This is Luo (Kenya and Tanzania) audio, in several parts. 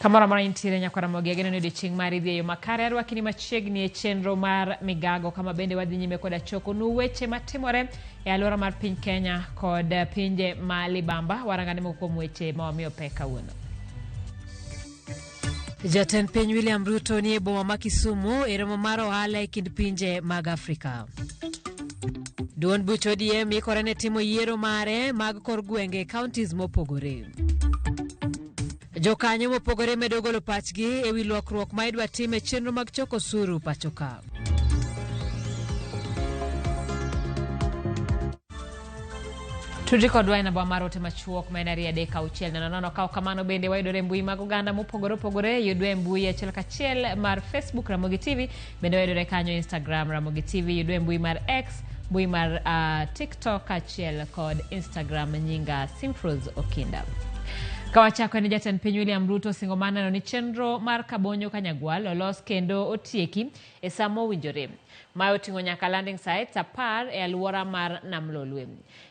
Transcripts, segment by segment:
Kamoro amora intiere nyakwa Ramogi ageno ni odiochieng' mari dhi e yo makare. Arwaki ni machiegni e chenro mar Migago kama bende wadhi nyime koda choko nu weche matimore e alwora mar piny Kenya kod pinje ma libamba. Warangane moko kuom weche ma wamiyo pek kawuono. Jatend piny William Ruto ni e boma ma Kisumu e romo mar ohala e kind pinje mag Afrika. Duond buch ODM ikore ne timo yiero mare mag kor gwenge e counties mopogore. Jokanyo mopogore medo golo pachgi e wi lokruok ma idwa tim e chenro mag choko osuru pacho ka. Tudri kodwa e namba mar ote machuok ma en 23600. Kaok kamano bende wayudore e mbui mag oganda mopogore opogore. Yudwa e mbui achiel kachiel mar Facebook Ramogi TV, bende wayudore kanyo Instagram Ramogi TV, yudwa e mbui mar X, mbui mar TikTok kaachiel kod Instagram nyinga Simfrose Okinda. Kawachako en jatend piny William Ruto osingo mar neno ni chenro mar Kabonyo Kanyagwal olos kendo otieki e sa mowinjore. Mae oting'o nyaka landing sites 10 e alwora mar Nam Lolwe.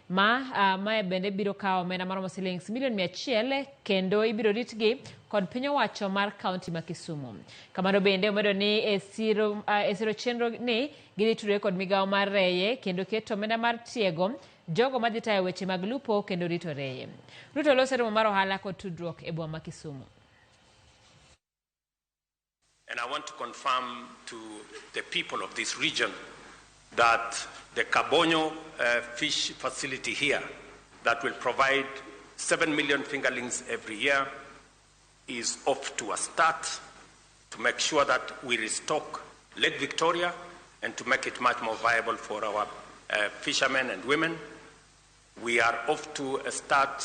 Ma mae bende biro kawo omenda maromo silings milion 100 kendo ibiro ritgi kod piny owacho mar kaunti ma Kisumu. Kamano bende omedo ni e siro chenro ni gidhi tudore kod migawo mar reye kendo keto omenda mar tiego jogo madhi tayo weche mag lupo kendo rito reye. Ruto loso romo mar ohala kod tudruok e boma ma Kisumu. And I want to confirm to the people of this region that the Kabonyo fish facility here that will provide 7 million fingerlings every year is off to a start to make sure that we restock Lake Victoria and to make it much more viable for our fishermen and women. We are off to a start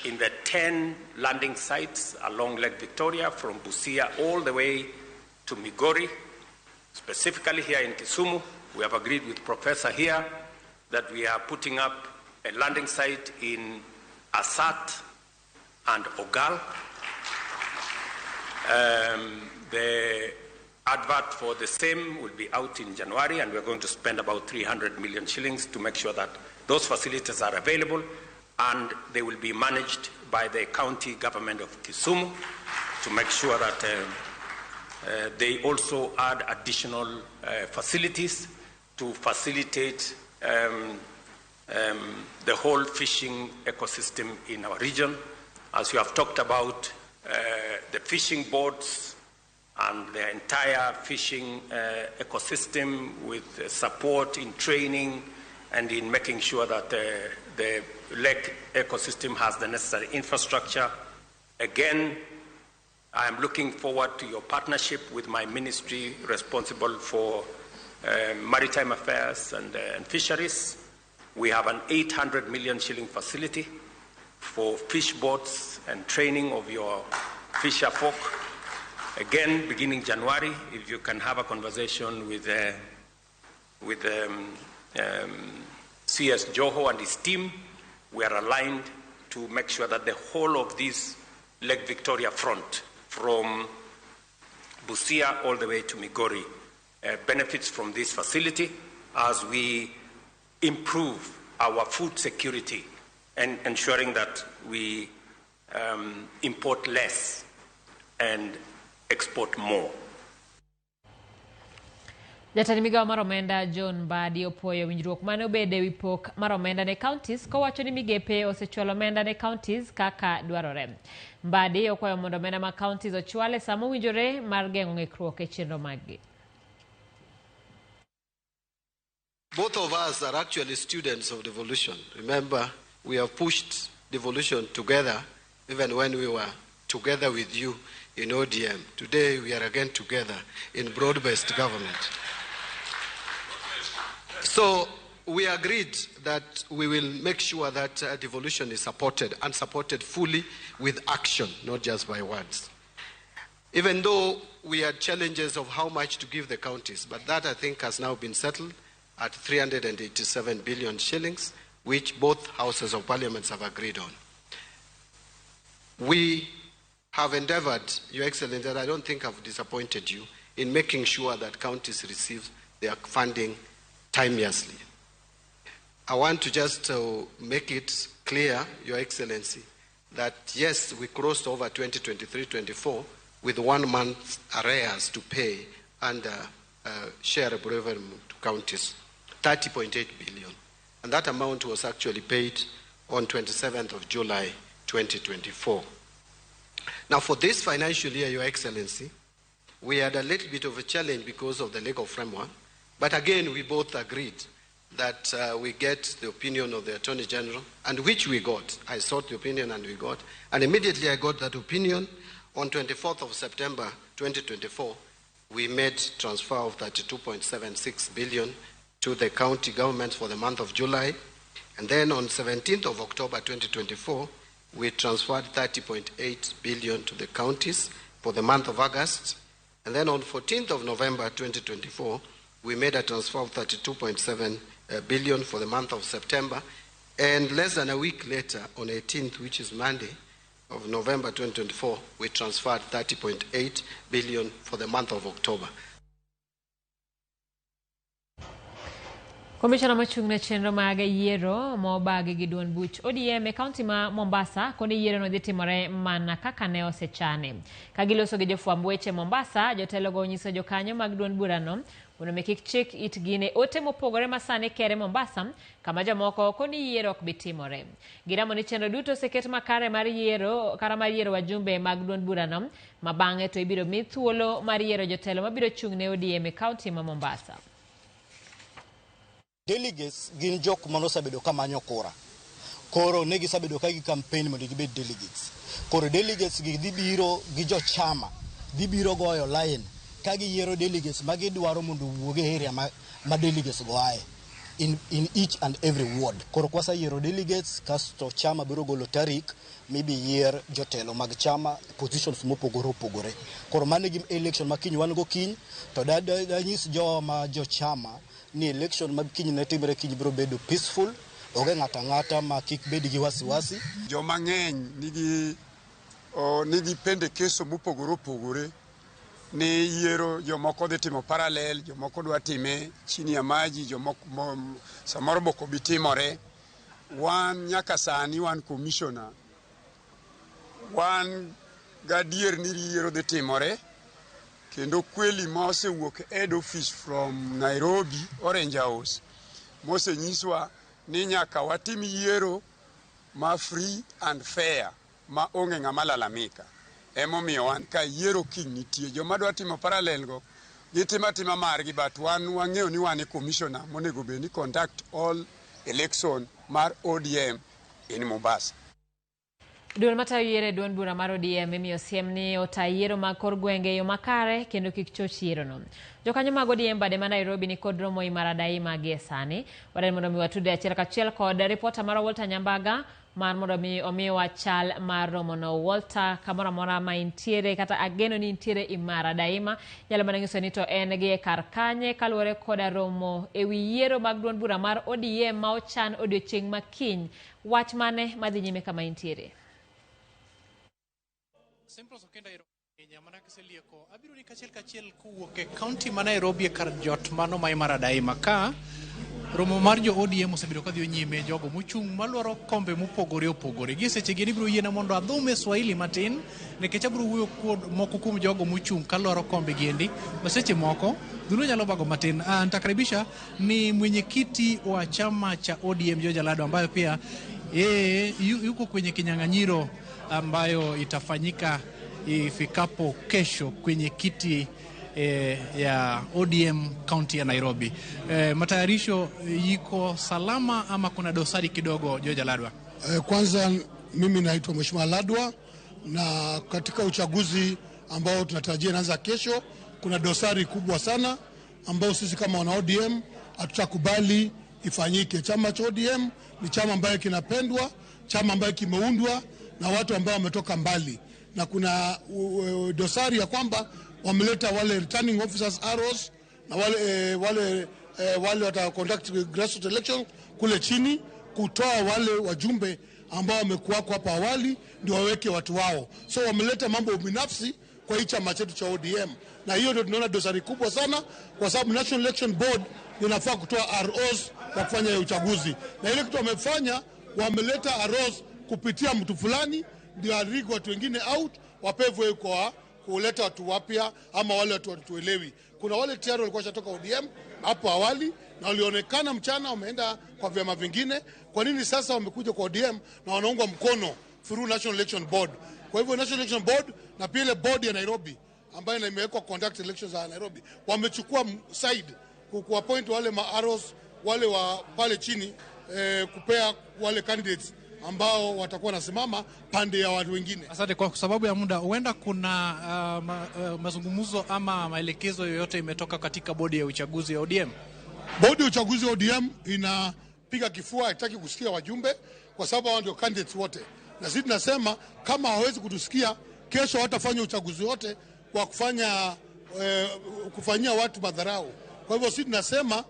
in the 10 landing sites along Lake Victoria from Busia all the way to Migori. Specifically here in Kisumu, we have agreed with Professor here that we are putting up a landing site in Asat and Ogal. The advert for the same will be out in January, and we're going to spend about 300 million shillings to make sure that those facilities are available, and they will be managed by the county government of Kisumu to make sure that they also add additional facilities to facilitate the whole fishing ecosystem in our region. As you have talked about, the fishing boats and the entire fishing ecosystem with support in training and in making sure that the lake ecosystem has the necessary infrastructure. Again, I am looking forward to your partnership with my ministry responsible for maritime affairs and fisheries. We have an 800 million shilling facility for fish boats and training of your fisher folk. Again, beginning January, if you can have a conversation with CS Joho and his team, we are aligned to make sure that the whole of this Lake Victoria front, from Busia all the way to Migori, benefits from this facility as we improve our food security and ensuring that we import less and export more. Jatend migawo mar omenda John Mbadi opuoyo winjruok mane obedo ewi pok mar omenda ne counties kowacho ni migepe osechwalo omenda ne counties kaka dwarore. Mbadi okwayo mondo omenda mag counties ochwal e sama owinjore mar geng'o ng'ikruok e chenro maggi. Both of us are actually students of devolution. Remember, we have pushed devolution together, even when we were together with you in ODM. Today we are again together in broad-based government. So we agreed that we will make sure that devolution is supported and supported fully with action, not just by words. Even though we had challenges of how much to give the counties, but that I think has now been settled at 387 billion shillings, which both houses of parliament have agreed on. We have endeavored, Your Excellency, and I don't think I've disappointed you, in making sure that counties receive their funding timeously. I want to just make it clear, Your Excellency, that yes, we crossed over 2023-24 with 1 month arrears to pay under share of revenue to counties, 30.8 billion. And that amount was actually paid on 27th of July, 2024. Now, for this financial year, Your Excellency, we had a little bit of a challenge because of the legal framework. But again, we both agreed that we get the opinion of the Attorney General, and which we got. I sought the opinion and we got. And immediately I got that opinion. On 24th of September, 2024, we made transfer of 32.76 billion to the county governments for the month of July. And then on 17th of October, 2024, we transferred 30.8 billion to the counties for the month of August. And then on 14th of November, 2024, we made a transfer of 32.7 billion for the month of September. And less than a week later, on 18th, which is Monday of November 2024, we transferred 30.8 billion for the month of October. Komishona mochung' ne chenro mag yiero mobagi gi duond buch ODM e kaunti ma Mombasa koni yiero no dhi timore mana kaka ne osechane. Ka giloso gi jofwamb weche Mombasa, jotelogo onyiso jokanyo mag duond burano mondo mi kik chik itgi ne ote mopogore ma sani kere Mombasa, kama jomoko koni yiero ok bi timore. Giramo ni chenro duto oseket makare mar yiero kara mar yiero wajumbe mag duond burano, ma bang'e to ibiro mi thuolo mar yiero jotelo mabiro chung' ne ODM e kaunti ma Mombasa. Delegates gin jok manosebedo ka manyo kura. Koro ne gisebedo ka gi campaign mondo gibed delegates. Koro delegates gi dhi biro gi jochama, dhi biro goyo line ka giyiero delegates ma gidwaro mondo owuog e area ma delegates go ae in each and every ward. Koro kwaseyiero delegates, kasto chama biro golo tarik mibi yier jotelo mag chama positions mopogore opogore. Koro mano e gima election ma kiny wan go kiny, to danyis joma jochama ni election mag kiny ne timre kiny biro bedo peaceful, onge ng'ato ang'ata ma kik bed gi wasiwasi. Joma ng'eny nigi pendekeso mopogore opogore ni yiero, jomoko dhi timo parallel, jomoko dwa time chini ya maji, jomoko samoro bok obi timore. Wan nyaka sani wan commissioner, wan gadier ni yiero dhi timore. Kendo kweli ma osewuok head office from Nairobi, Orange House, mosenyiswa ni nyaka watim yiero ma free and fair, ma onge ng'ama lalamika. Emomiyo wan ka yiero kiny nitie. Joma dwa timo parallel go, gitimo atima margi, but wan wang'eyo ni wan e commissioner monego bed ni conduct all election mar ODM in Mombasa. Duol matayo yiero e duond bura mar ODM imiyo siem ni ota yiero mag kor gwenge e yo makare kendo kik choch yierono. Jokanyo mag ODM bade ma Nairobi ni kod romo imara daima gie sani. Wadwaro mondo mi watude achiel kachiel kod ripota marwa Walter Nyambaga mar mondo mi omiwa chal mar romono. Walter, kamoro amora ma intiere kata ageno ni intiere imara daima, nyalo mana nyiso ni to en gi e kar kanye kaluwore koda romo ewi yiero mag duond bura mar ODM ma ochan odiochieng' ma kiny. Wach mane madhi nyime kama intiere? Mana kiselieko abiro ni kachiel kachiel kowuok e kaunti ma Nairobi e kar jot mano ma Imara Daima ka romo mar jo ODM osebedo ka dhi nyime, jogo mochung' malwaro kombe mopogore opogore. Gie seche gi ibiro yiena mondo adhum e Swahili matin nikech abiro wuoyo kod moko kuom jogo mochung' kalwaro kombe giendi ma seche moko dhuluo nyalo bago matin. Nitakaribisha ni mwenyekiti wa chama cha ODM George Aladwa ambayo pia yeye yuko kwenye kinyang'anyiro ambayo itafanyika ifikapo kesho kwenye kiti ya ODM kaunti ya Nairobi. Matayarisho iko salama ama kuna dosari kidogo, George Aladwa? Kwanza mimi naitwa Mheshimiwa Ladwa, na katika uchaguzi ambao tunatarajia inaanza kesho, kuna dosari kubwa sana ambao sisi kama wana ODM hatutakubali ifanyike. Chama cha ODM ni chama ambayo kinapendwa, chama ambayo kimeundwa na watu ambao wametoka mbali, na kuna dosari ya kwamba wameleta wale returning officers ROs na wale wata conduct grassroots election kule chini kutoa wale wajumbe ambao wamekuwako hapo awali ndio waweke watu wao. So wameleta mambo binafsi kwa hii chama chetu cha ODM, na hiyo ndio tunaona dosari kubwa sana, kwa sababu National Election Board inafaa kutoa ROs kwa kufanya hiyo uchaguzi, na ile kitu wamefanya, wameleta ROs kupitia mtu fulani ndio arig watu wengine out, wapevwe kwa kuleta watu wapya ama wale watu watuelewi. Kuna wale tayari walikuwa washatoka ODM hapo awali na walionekana mchana wameenda kwa vyama vingine. Kwa nini sasa wamekuja kwa ODM na wanaungwa mkono through National Election Board? Kwa hivyo National Election Board na pia ile board ya Nairobi ambayo imewekwa conduct elections za Nairobi wamechukua side kuappoint wale ma-ROs wale wa pale chini kupea wale candidates ambao watakuwa wanasimama pande ya watu wengine. Asante. Kwa sababu ya muda, huenda kuna mazungumzo ama maelekezo yoyote imetoka katika bodi ya uchaguzi ya ODM? Bodi ya uchaguzi wa ODM inapiga kifua, haitaki kusikia wajumbe kwa sababu hao ndio candidates wote, na sisi tunasema kama hawawezi kutusikia, kesho watafanya uchaguzi wote kwa kufanyia watu madharau. Kwa hivyo sisi tunasema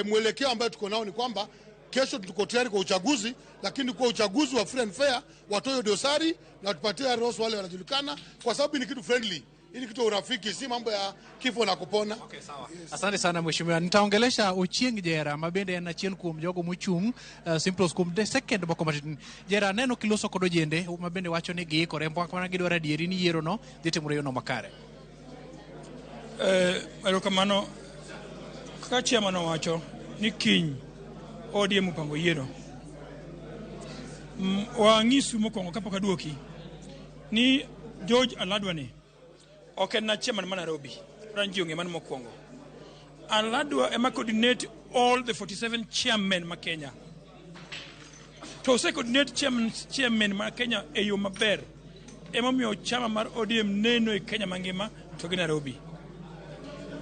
mwelekeo ambayo tuko nao ni kwamba kesho tuko tayari kwa uchaguzi, lakini kwa uchaguzi wa free and fair, watoe dosari na tupatie ROs wale wanajulikana, kwa sababu ni kitu friendly, hii ni kitu urafiki, si mambo ya kifo na kupona. Okay, sawa. Yes. Asante sana mheshimiwa. Nitaongelesha Ochieng Jera mabende en achiel kuom jogo mochung' Simplos kuom de second moko matin. Jera neno kiloso kod ojende mabende wacho ni giikore mana gidwaro adieri ni yiero no dhi timore yono makare. Erokamano. Kaka chairman owacho ni kiny ODM opango yiero. Wang'isu mokwongo kapok aduoki ni George Aladwa ni ok en na chairman ma Nairobi. Adwa ji ong'e mano mokwongo. Aladwa ema coordinate all the 47 chairmen ma Kenya. To ose coordinate chairmen ma Kenya e yo maber. Emomiyo chama mar ODM neno e Kenya mangima to gi Nairobi.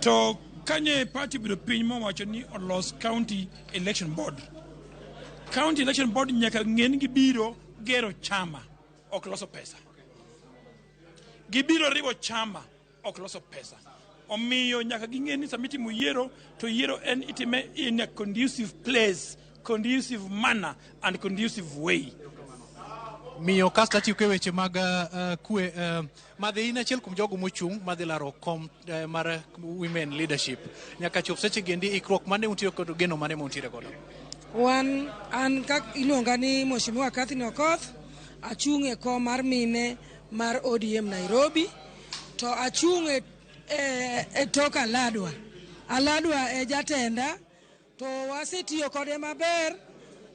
To kanye party obiro piny mowacho ni olos county election board. County election board nyaka ng'e ni gibiro gero chama, ok loso pesa. Gibiro riwo chama, ok loso pesa. Omiyo nyaka ging'e ni sama itimo yiero, to yiero en itime in a conducive place, conducive manner and conducive way. Miyo kasto atieko e weche mag kwe madhi in achiel kuom jogo mochung' madhi laro kom mar women leadership nyaka chop seche gendi ikruok mane untiere kod geno mane muntiere godo. Wan an kak iluonga ni Mheshimiwa Catherine Okoth, achung' e kom mar mine mar ODM Nairobi, to achung' e tok Aladwa. Aladwa e jatenda, to wasetiyo kode maber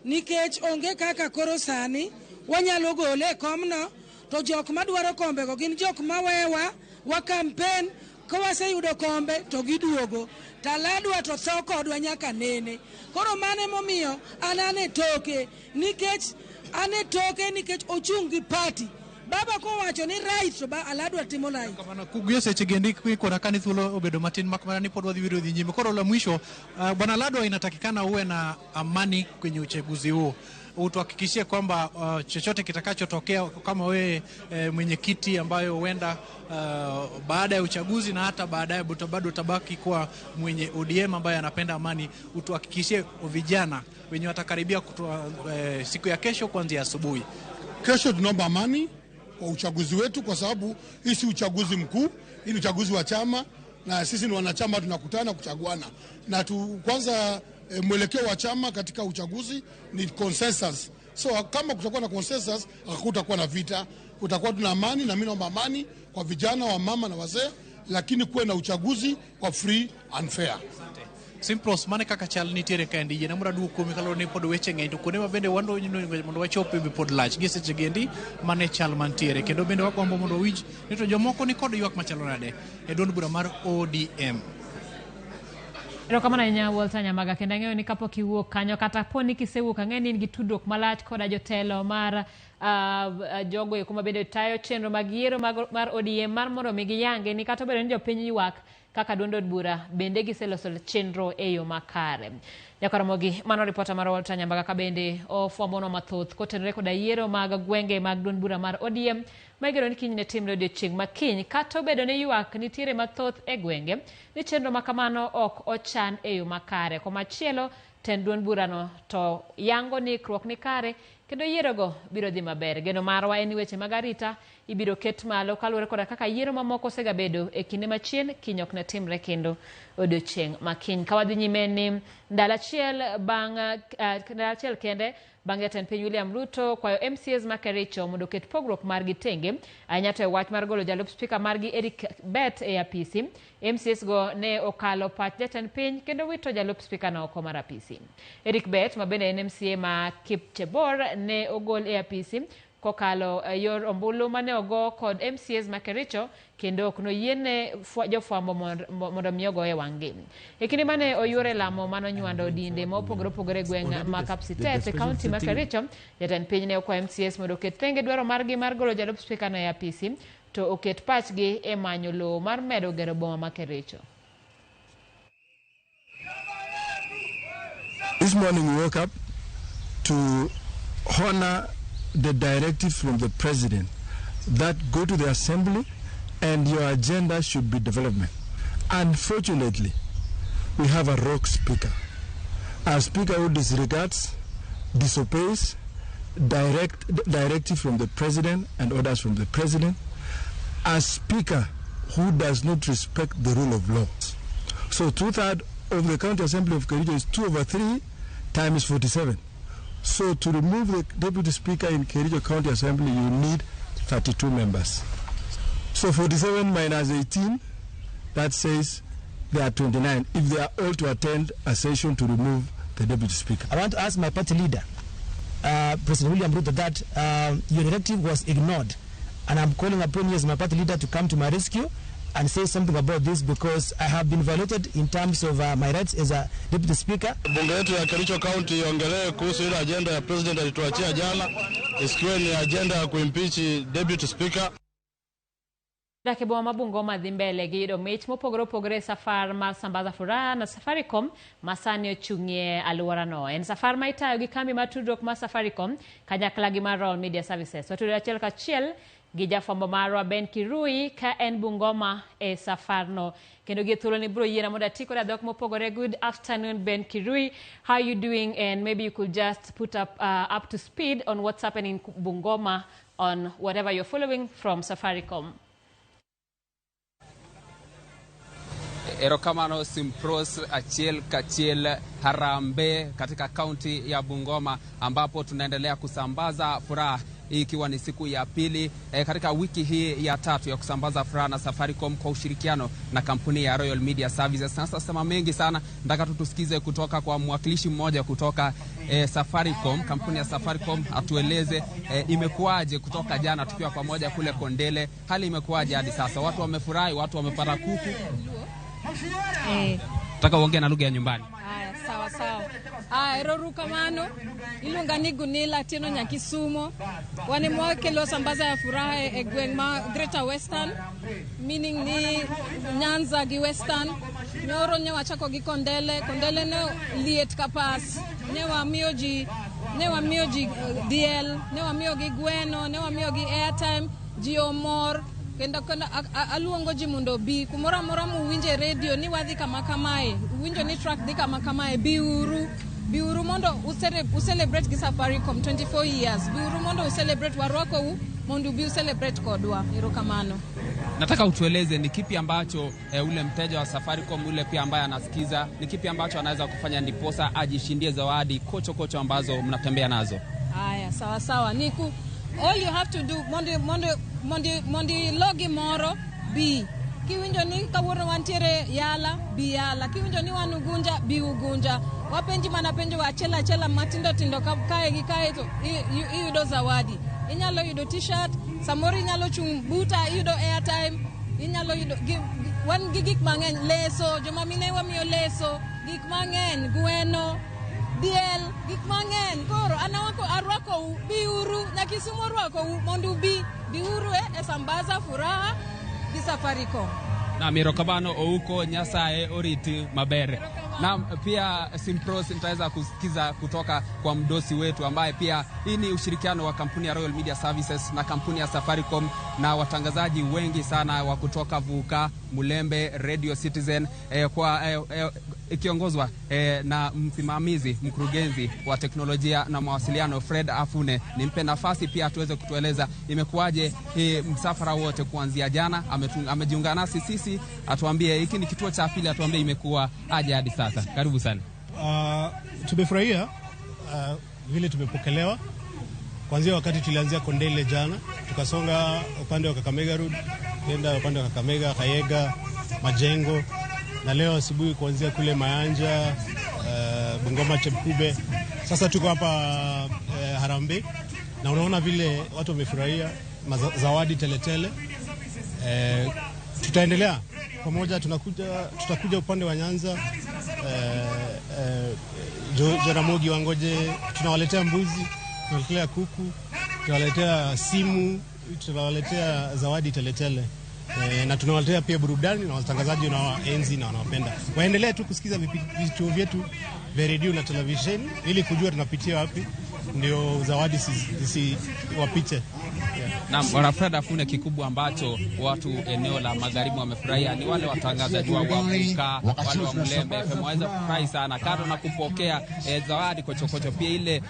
nikech onge kaka koro sani wanyalo gole e komno, to jok madwaro kombego gin jok mawewa wa campaign, kawaseyudo kombe to giduogo. To Aladwa to tho kodwa nyaka nene. Koro mano emomiyo an e toke, nikech an e toke nikech ochung' gi party. Baba kowacho ni right to Aladwa timo right. Kamano kugie seche gendi kora kani thuolo obedo matin mak mana ni pod wadhi wiro dhi nyime. Koro la mwisho, bwana Aladwa, inatakikana uwe na amani kwenye uchaguzi huu. Utuhakikishie kwamba chochote kitakachotokea kama wewe mwenyekiti ambayo huenda baada ya uchaguzi na hata baadaye bado utabaki kuwa mwenye ODM ambaye anapenda amani, utuhakikishie vijana wenye watakaribia kutoa siku ya kesho kuanzia asubuhi. Kesho tunaomba amani kwa uchaguzi wetu, kwa sababu hii si uchaguzi mkuu, hii ni uchaguzi wa chama, na sisi ni wanachama tunakutana kuchaguana. Na kwanza mwelekeo wa chama katika uchaguzi ni consensus. So kama kutakuwa na consensus, hakutakuwa na vita, kutakuwa tuna amani, na mimi naomba amani kwa vijana, wa mama na wazee, lakini kuwe na uchaguzi wa free and fair. Simplos mane kaka chal nitiere kaendi yie namura duoko kuomi kaluwore ni pod weche ng'eny to kuonde ma bende wando mondo wachope be pod lach gi seche gendi mane chal mantiere kendo bende wagombo mondo wawinj ni to jomoko ni kod ywak machalo nade e duond bura mar ODM. Erokamano ahinya Walter Nyambaga, kendo ang'eyo ni kapok iwuok kanyo kata po ni kisewuok, ang'eyo ni in gi tudruok malach koda jotelo mar jogo eko mabende tayo chenro mag yiero mar ODM mar mondo mi giyange ni kata obedo ni jopiny ywak kaka duond od bura bende giseloso chenro e yo makare. Nyakaramogi, mano ripota mar Walter Nyambaga ka bende ofwambonwa mathoth kotenore koda yiero mag gwenge mag duond bura mar ODM ma igeno ni kiny ne timre odiochieng' ma kiny, kata obedo ni ywak nitiere mathoth e gwenge ni chenro ma kamano ok ochan e yo makare. Komachielo, tend duond burano to yango ni ikruok ni kare kendo yierogo biro dhi maber. Geno marwa en ni weche mag arita ibiro ket malo kaluwore koda kaka yiero mamoko osegabedo e kinde machien, kiny ok ne timre kendo odiochieng' ma kiny. Ka wadhi nyime ni ndalo achiel bang' ndalo achiel kende bang' jatend piny William Ruto kwayo MCAs ma Kericho mondo oket pogruok margi tenge, ahinya to e wach mar golo jalup spika margi Eric Bett e apisi. MCAs go ne okalo pach jatend piny kendo wito jalup spika no oko mar apisi. Eric Bett ma bende en MCA ma Kipchebor ne ogol e apisi kokalo yor ombulu mane ogo kod MCAs ma Kericho kendo ok noyiene jofwambo mondo mi ogoye wang'gi. E kinde mane oyuore lamo manonywando dinde ma opogore opogore e gweng' ma Kapsitet e kaunti ma Kericho, jatend piny ne okwayo MCAs mondo oket thenge dwaro margi mar golo jalup spika no e apisi to oket pachgi e manyo lowo mar medo gero boma ma Kericho. This morning we woke up to honor the directive from the president that go to the assembly and your agenda should be development. Unfortunately, we have a rogue speaker. A speaker who disregards, disobeys directive from the president and orders from the president. A speaker who does not respect the rule of law. So 2/3 of the County Assembly of Kericho is 2/3 times 47. So to remove the deputy speaker in Kericho County Assembly, you need 32 members. So 47 minus 18, that says there are 29, if they are all to attend a session to remove the deputy speaker. I want to ask my party leader, President William Ruto, that your directive was ignored. And I'm calling upon you as my party leader to come to my rescue and say something about this, because I have been violated in terms of my rights as a deputy speaker. Bunge yetu ya Kericho County iongelee kuhusu ile agenda ya president alituachia jana, isikiwe ni agenda ya kuimpeach deputy speaker. Dak e boma ma Bungoma dhi mbele gi yudo mich mopogore opogore e safar mar Sambaza Furaha na Safaricom ma sani ochung'ie alworano. En safar ma itayo gi kambi mar tudruok mar Safaricom kanyakla gi mar Royal Media Services. Watudore achiel kachiel gi jafwambo marwa Ben Kirui ka en Bungoma e safarno. Kendo gi thuolo ni biro yiena mondo ati koda dhok mopogore. Good afternoon, Ben Kirui. How are you doing? And maybe you could just put up to speed on what's happening in Bungoma on whatever you're following from Safaricom. Erokamano Simpros, achiel kachiel Harambee katika kaunti ya Bungoma, ambapo tunaendelea kusambaza furaha, ikiwa ni siku ya pili katika wiki hii ya tatu ya kusambaza furaha na Safaricom kwa ushirikiano na kampuni ya Royal Media Services. Sasa sema mengi sana, nataka tutusikize kutoka kwa mwakilishi mmoja kutoka Safaricom, kampuni ya Safaricom, atueleze imekuwaje kutoka jana tukiwa pamoja kule Kondele, hali imekuwaje hadi sasa? Watu wamefurahi, watu wamepata kuku. Nataka uongee na lugha ya nyumbani. Haya, sawa sawa. Aya, erokamano. Iluonga ni Gunila Tieno Nyakisumo. Wan ema wakelo sambaza ya furaha e gweng' ma Greater Western, meaning ni Nyanza gi Western. Nyoro ne wachako gi Kondele, Kondele ne liet ka pas. Ne wamiyo ji diel, ne wamiyo gi gweno, ne wamiyo gi airtime, ji omor. Kendo aluongo ji mondo obi kumoro amora muwinje redio ni wadhi kama kamae, uwinjo ni truck dhi kama kamae, biuru mondo ucelebrate gi Safaricom 24 years. Biuru mondo ucelebrate, warwakou mondo ubi ucelebrate kodwa. Erokamano. Nataka utueleze ni kipi ambacho ule mteja wa Safaricom ule pia ambaye anasikiza, ni kipi ambacho anaweza kufanya ndiposa ajishindie zawadi kocho kocho ambazo mnatembea nazo. Haya, sawa sawa. Niku all you have to do mondi logi moro bi kiwinjo ni kawuono wantiere Yala bi Yala, kiwinjo ni wan Ugunja bi Ugunja. Wapenji mana penjo wa achiel achiel matindo tindo kae gi kae to iyudo zawadi. Inyalo yudo t-shirt, samoro inyalo chung' buta iyudo airtime, inyalo yudo wan gi gik mang'eny, leso, joma mine wamiyo leso. gik mang'eny, gweno, diel, gik mang'eny. Koro an arwakou, biuru, Nyakisumo orwakou mondo ubi, biuru e Sambaza Furaha gi Safaricom. Naam, erokamano Ouko, Nyasaye oriti maber. Naam, pia Simpros nitaweza kusikiza kutoka kwa mdosi wetu ambaye pia hii ni ushirikiano wa kampuni ya Royal Media Services na kampuni ya Safaricom na watangazaji wengi sana wa kutoka Vuka, Mulembe, Radio Citizen kwa ikiongozwa na msimamizi mkurugenzi wa teknolojia na mawasiliano Fred Afune. Nimpe nafasi pia tuweze kutueleza imekuwaje hii msafara wote kuanzia jana. Amejiunga nasi sisi, atuambie hiki ni kituo cha pili, atuambie imekuwa aje hadi sasa. Karibu sana. Tumefurahia vile tumepokelewa kuanzia wakati tulianzia Kondele jana, tukasonga upande wa Kakamega Road, tukaenda upande wa Kakamega, Kayega, Majengo, na leo asubuhi kuanzia kule Mayanja, Bungoma, Chepkube. Sasa tuko hapa Harambee na unaona vile watu wamefurahia zawadi teletele. Tutaendelea pamoja, tutakuja upande wa Nyanza, Jaramogi wangoje, tunawaletea mbuzi, tunawaletea kuku, tunawaletea simu, tunawaletea zawadi teletele. Na tunawaletea pia burudani na watangazaji wanaoenzi na wanaopenda. Waendelee tu kusikiza vituo vyetu vya redio na televisheni ili kujua tunapitia wapi, ndio zawadi zisiwapite. Yeah. Naam, Bwana Fred Afune, kikubwa ambacho watu eneo la magharibi wamefurahia ni wale watangazaji wa Vuka, wale wa Mulembe FM waweza kufurahi sana kando na kupokea zawadi kochokocho, pia ile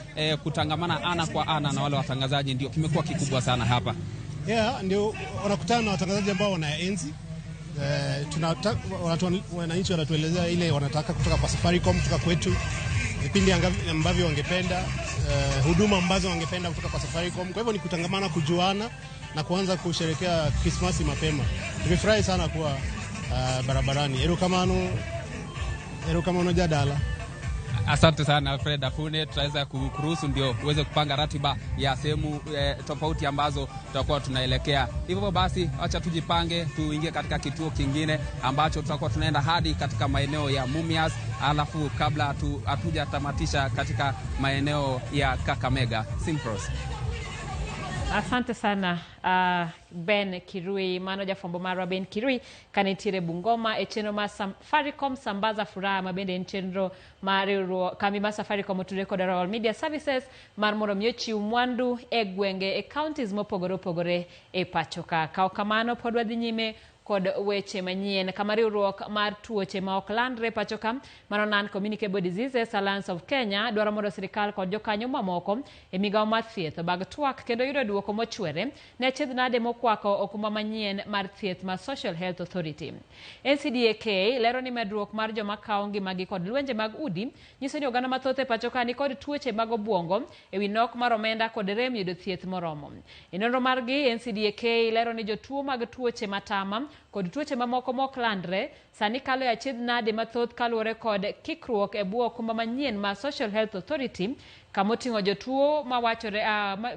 kutangamana ana kwa ana na wale watangazaji ndio kimekuwa kikubwa sana hapa. Yeah, ndio wanakutana na watangazaji ambao wanaenzi. Wananchi wanatuelezea ile wanataka kutoka kwa Safaricom, kutoka kwetu, vipindi ambavyo wangependa, huduma ambazo wangependa kutoka kwa Safaricom. Kwa hivyo ni kutangamana, kujuana na kuanza kusherehekea Krismasi mapema. Tumefurahi sana kuwa barabarani. Erokamano jadala. Asante sana Fred Afune, tutaweza kuruhusu ndio uweze kupanga ratiba ya sehemu tofauti ambazo tutakuwa tunaelekea. Hivyo basi acha tujipange tuingie katika kituo kingine ambacho tutakuwa tunaenda hadi katika maeneo ya Mumias, alafu kabla hatujatamatisha katika maeneo ya Kakamega. Simpros. Asante sana Ben Kirui, mano jafwambo marwa Ben Kirui kanitiere Bungoma e chenro mar Safaricom Sambaza Furaha ma bende en chenro mar riwruok kambi mar Safaricom otudore kod Royal Media Services mar mondo mi ochiw mwandu e gwenge e counties mopogore opogore e pacho ka. Kaw kamano pod wadhi nyime kod weche manyien kama riwruok mar tuoche ma ok landre pacho ka mano Non-Communicable Diseases Alliance of Kenya dwaro mondo sirikal kod jokanyo mamoko e migawo mar thieth obag twak kendo yudo duoko mochwere ne achiedh nade mokwako okumba manyien mar thieth mar Social Health Authority. NCDAK lero ni medruok mar joma kawo ngimagi kod lwenje mag udi nyiso ni oganda mathoth e pacho ka nikod tuoche mag obuongo ewi nok mar omenda kod rem yudo thieth moromo. E nonro margi NCDAK lero ni jotuo mag tuoche matama kod tuoche mamoko mok landre sani kalo e achiedh nade mathoth kaluwore kod kikruok e bwo okumba manyien mar Social Health Authority kamoting'o jotuo mawachore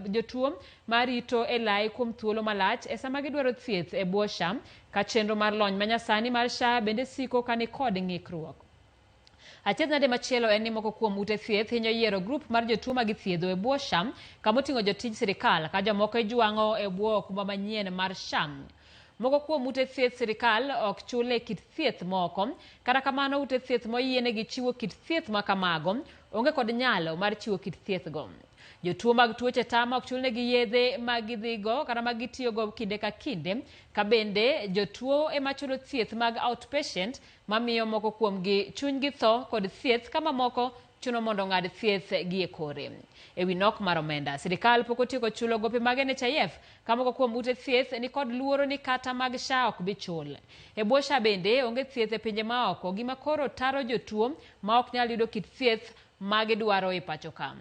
jotuo marito e lai kuom thuolo malach e sama gidwaro thieth e bwo SHA ka chenro mar lony manyasani mar SHA bende siko ka nikod ng'ikruok. Achiedh nade machielo en ni moko kuom ute thieth hinyo yiero grup mar jotuo ma githiedho e bwo SHA kamoting'o jotij sirikal ka jomoko ijwang'o e bwo okumba manyien mar SHA. Moko kuom ute thieth sirikal ok chule kit thieth moko, kata kamano ute thieth moyienegi chiwo kit thieth ma kamago onge kod nyalo mar chiwo kit thieth go. Jotuo mag tuoche tama ok chulnegi yedhe ma gidhigo kata ma gitiyogo kinde ka kinde, ka bende jotuo ema chulo thieth mag outpatient mamiyo moko kuomgi chunygi tho kod thieth ka mamoko chuno mondo ong'ad thieth gi e kore. Ewi nok mar omenda, sirikal pok otieko chulo gope mag NHIF ka moko kuom ute thieth ni kod luoro ni kata mag SHA ok bi chul. E bwo SHA bende onge thieth e pinje maoko, gima koro taro jotuo ma ok nyal yudo kit thieth ma gidwaro e pacho ka.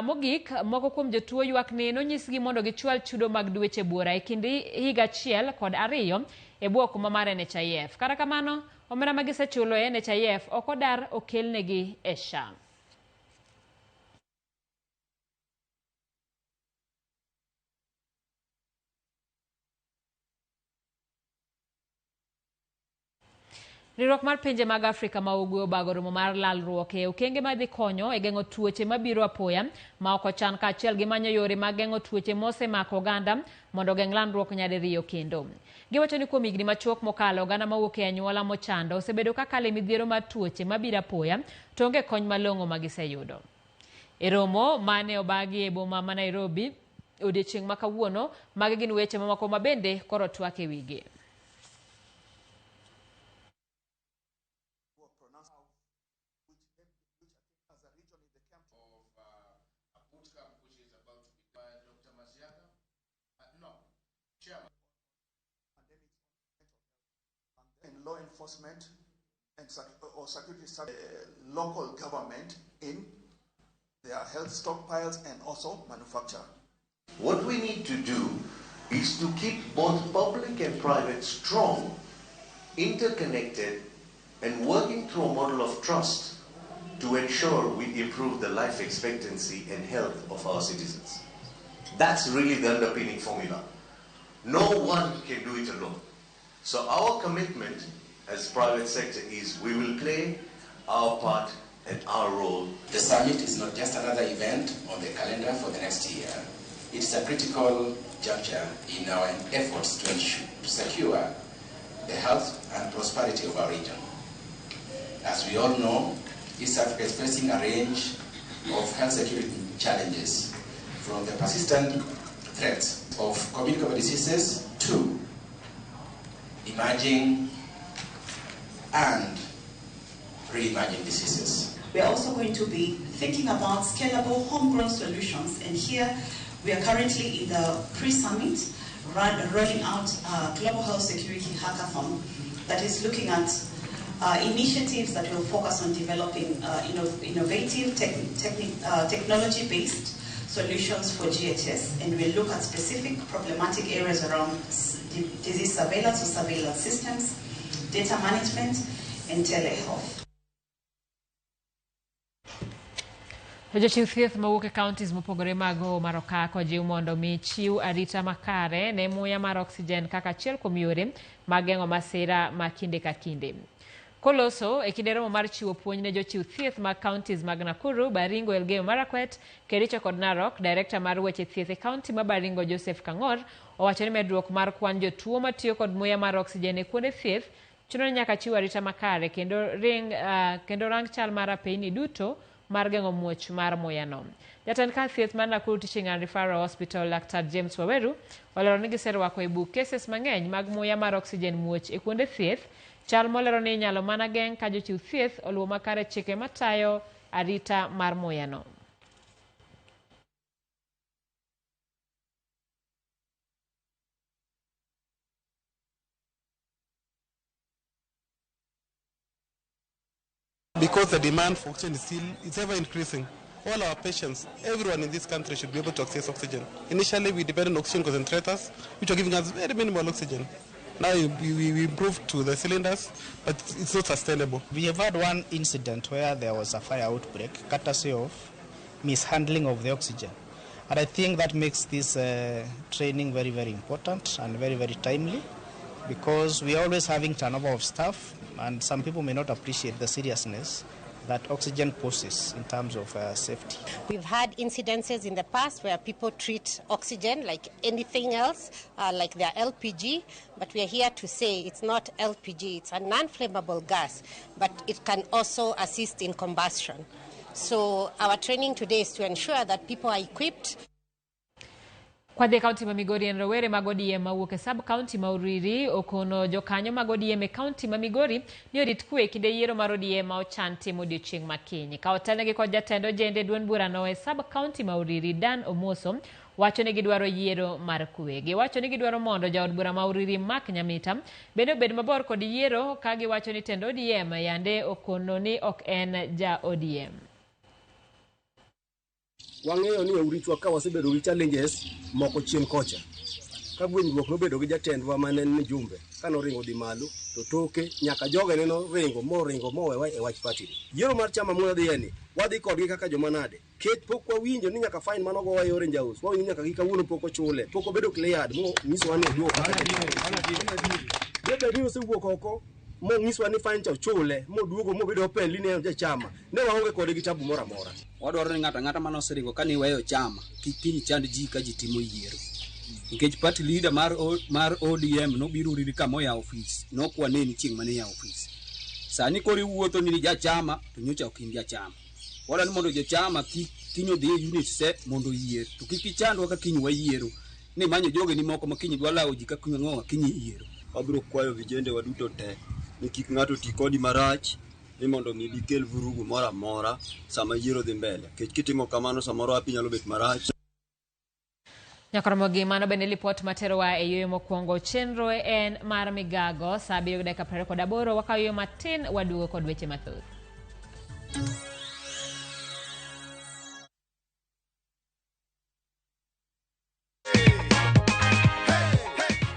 Mogik, moko kuom jotuo ywak ni nonyisgi mondo gichwal chudo mag dweche buora e kind higa 1 kod 2 e bwo okumba mar NHIF. Kata kamano, omenda ma gisechulo e NHIF ok odar okelnegi e SHA. Riwruok mar pinje mag Afrika ma Ugwe obago romo mar lalruok e okenge madhi konyo e geng'o tuoche mabiro apoya ma ok ochan kaachiel gi manyo yore mag geng'o tuoche mosemako oganda mondo ogeng' landruok nyadiriyo kendo. Giwacho ni kuom higni machuok mokalo oganda mawuok e anyuola mochando osebedo ka kalo e midhiero mar tuoche mabiro apoya to onge kony malong'o ma giseyudo. E romo mane obagi e boma ma Nairobi odiechieng' ma kawuono, magi gin weche mamoko ma bende koro twak e wigi. And law enforcement and or security local government in their health stockpiles and also manufacture. What we need to do is to keep both public and private strong, interconnected, and working through a model of trust to ensure we improve the life expectancy and health of our citizens. That's really the underpinning formula. No one can do it alone. So our commitment as private sector is we will play our part and our role. The summit is not just another event on the calendar for the next year. It's a critical juncture in our efforts to secure the health and prosperity of our region. As we all know, East Africa is facing a range of health security challenges, from the persistent threats of communicable diseases to emerging and re-emerging diseases. We are also going to be thinking about scalable homegrown solutions, and here we are currently in the pre-summit rolling out a global health security hackathon that is looking at initiatives that will focus on developing innovative technology-based solutions for GHS, and we'll look at specific problematic areas around disease surveillance or surveillance systems, data management, and telehealth. Jochiw thieth mawuok e counties mopogore mag Hoho mar Okak ojiw mondo mi chiw arita makare ne muya mar oxygen kaka achiel kuom yore mag geng'o masira ma kinde ka kinde. Koloso e kinde romo mar chiwo puonj ne jochiw thieth mag counties mag Nakuru, Baringo, Elgeyo Marakwet, Kericho kod Narok, director mar weche thieth e county ma Baringo Joseph Kang'or owacho ni medruok mar kwan jotuo matiyo kod muya mar oxygen e kuonde thieth chuno ni nyaka chiw arita makare kendo rang chal mar apeyni duto mar geng'o muoch mar muyano. Jatend kar thieth mar Nakuru Teaching and Referral Hospital Dr. James Waweru olero ni giserwako e buk cases mang'eny mag muya mar oxygen muoch e kuonde thieth, chal molero ni inyalo mana geng' ka jochiw thieth oluwo makare chike matayo arita mar muyano. Because the demand for oxygen is still, it's ever increasing. All our patients, everyone in this country should be able to access oxygen. Initially, we depended on oxygen concentrators, which are giving us very minimal oxygen. Now we improved to the cylinders, but it's not sustainable. We have had one incident where there was a fire outbreak, courtesy of mishandling of the oxygen. And I think that makes this training very, very important and very, very timely, because we are always having turnover of staff, and some people may not appreciate the seriousness that oxygen poses in terms of safety. We've had incidences in the past where people treat oxygen like anything else, like their LPG, but we are here to say it's not LPG, it's a non-flammable gas, but it can also assist in combustion. So our training today is to ensure that people are equipped. Kwadhi e kaunti ma Migori en rowere mag ODM mawuok e sub kaunti ma Uriri okono jokanyo mag ODM e kaunti ma Migori ni orit kwe e kinde yiero mar ODM ma ochan timo odiochieng' ma kiny. Ka otelnegi kod jatend ojende duond burano e sub kaunti ma Uriri Dan Omoso wacho ni gidwaro yiero mar kwe. Giwacho ni gidwaro mondo jaod bura ma Uriri Mark Nyamita bende obed mabor kod yiero ka giwacho ni tend ODM yande okono ni ok en ja ODM. Wang'eyo ni e Urichwa ka wasebedo gi challenges moko chien kocha. Ka gwenyruok nobedo gi jatendwa mane en Mjumbe, ka noringo dhi malo, to toke nyaka joge ne noringo moringo mowewa e wach party. Yiero mar chama mwadhiye ni, wadhi kodgi kaka joma nade. Kech pok wawinjo ni nyaka fine manogowa e Orange House, wawinjo nyaka gi kawuono pok ochule, pok obedo cleared, mo nyisowa ni oduogo kaka. Debed ni osewuok oko monyiswa ni fine cha ochule moduogo mobedo openly ni en jachama ne waonge kode gi tabu moro amora. Wadwaro ni ng'ato ang'ata mane oseringo ka niweyo chama kik kiny chand ji ka ji timo yiero. Nikech party leader mar ODM nobiro Uriri kama oyawo ofis, nokwaneni chieng' mane iyawo ofis. Sani koro iwuotho ni jachama to nyocha ok in jachama. Wadwaro ni mondo jochama kik kiny odhi e unit se mondo oyier. To kik ichandwa ka kiny wayiero. Ni manyo jogeni moko ma kiny dwa lawo ji ka kiny ang'o kiny iyiero. Wabiro kwayo vijende wa duto te ni kik ng'ato ti kodi marach ni mondo mi gikel vurugu moro amora sama yiero dhi mbele. Nikech kitimo kamano samoro hapi nyalo bet marach. Nyakoromogi mano bende lipot materowa e yueyo mokwongo. Chenro en mar migago saa 7:28 wakawo yueyo matin waduogo kod weche mathoth.